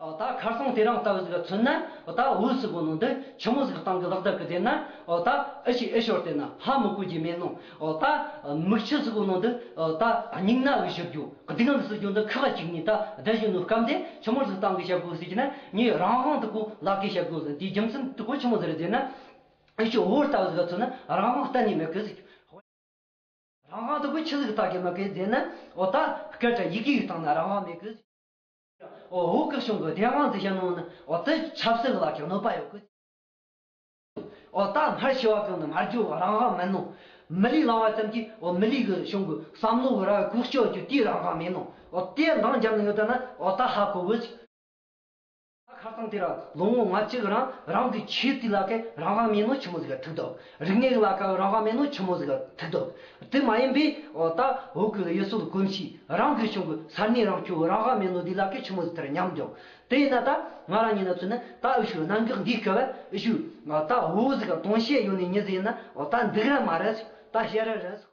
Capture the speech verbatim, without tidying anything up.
ཨོ་ད་ཁར་སང་དེ་རིང་ལྟ་བུ་ཟིག་མཚོན་ན། ཨོ་ད་བོད་ཟིག་གོ་ནོ་འདི་ཆི་མོ་ཟིག་སྟེང་གི་ལག་བརྡ་གི་ཟེར་ན། ཨོ་ད་ཨི་ཤི་ཨི་ཤོར་དེ་ན་ཧ་མི་གོ་རྒྱུ་མེད་ནོ། ཨོ་ད་མིག་ཆུ་ཟིག་གོ་ནོ་འདི་ཨོ་ད་སྙིང་ན་གི་ཞུ་རྒྱུ། སྡུག་བསྔལ་སུ་རྒྱུ་འདི་ཁག་ཅིག་ནས་ད་བསྡད་ཞུ་ནོ་སྐབས་དེ་ཆི་མོ་ཟིག་སྟེང་གི་བཤད་དགོས་ཟེར་གྱི་ན། ངས་རང་དབང་དེ་གོ་ལག་གི་བཤད་དགོས་ཟེར། དེའི་རྒྱུ་མཚན་དེ་གོ་ཆི་མོ་ཟིག་རེད་ཟེར་ན། ཨི་ཤི་བོད་ལྟ་བུ་ཟིག་མཚོན་ན་རང་དབང་གཏན་ནས་མེད་གི་ཟིག། རང་དབང་དེ་གོ་ཆི་ཟིག་ལྟ་གི་མེད་གི་ཟེར་ན། ཨོ་ད་སྐད་ཆ་ཡི་གེ་གི་སྟེང་ན་རང་དབང་མེད་གི་ཟིག། ཨོ་བོད་གི་གཞུང་གི་བདེན་དཔང་དེ་བཤད་ནོ་ནི། ཨོ་དེ་ཆབ་སྲིད་ལ་གི་གནོད་པ་ཡོད་གི། ཨོ་ད་སྔར་ཤི་བ་གང་ནི་མ་རྒྱུ་རང་དབང་མིན་ནོ། མི་ལུས་བླངས་པ་ཙམ་གྱིས་ཨོ་མི་ལུས་གི་གཞུང་གི་བསམ་བློ་གི་ར་བཀོལ་སྤྱོད་རྒྱུ་དེའི་རང་དབང་མེད་ནོ། ཨོ་དེ་འདང་རྒྱབ་ནས་ཡོད་ད་ན། ཨོ་ད་ཧ་གོ་གི་ཟིག། ད་ཁ་སང་དེ་ར་ལོ་ངོ་ལྔ་བཅུ་གི་རིང་རང་གི་ཆོས་དེ་ལ་གི་རང་དབང་མེད་ནོ་ཆི་མོ་ཟིག་ག་ཐུག་འདུག། རིག་གནས་ལ་གི་རང་དབང་མེད་ནོ་ཆི་མོ་ཟིག་ག་ཐུག་འདུག། དེ་མ་ཡིན་པའི་ཨོ་ད་བོད་གི་ཡུལ་སྲོལ་གོམས་གཤིས། རང་གི་གཞུང་གི་ས་གནས་རང་སྐྱོང་རང་དབང་མེད་ནོ་དེ་ལ་གི་ཆི་མོ་ཟིག་དེར་ཉམས་འདུག། དེ་ཡིན་ན་ད་ང་རང་ཉིད་ན་མཚོན་ན། ད་ཨི་ཤུ་གནད་འགག་འདིའི་སྐབས་ཨི་ཤུ་ད་བོད་ཟིག་ག་དོན་བཤད་ཡོད་ནི་མྱི་ཟིག་ཡིན་ན། ཨོ་ད་འདུག་ར་མ་རེད། ད་བཤད་ར་རེད།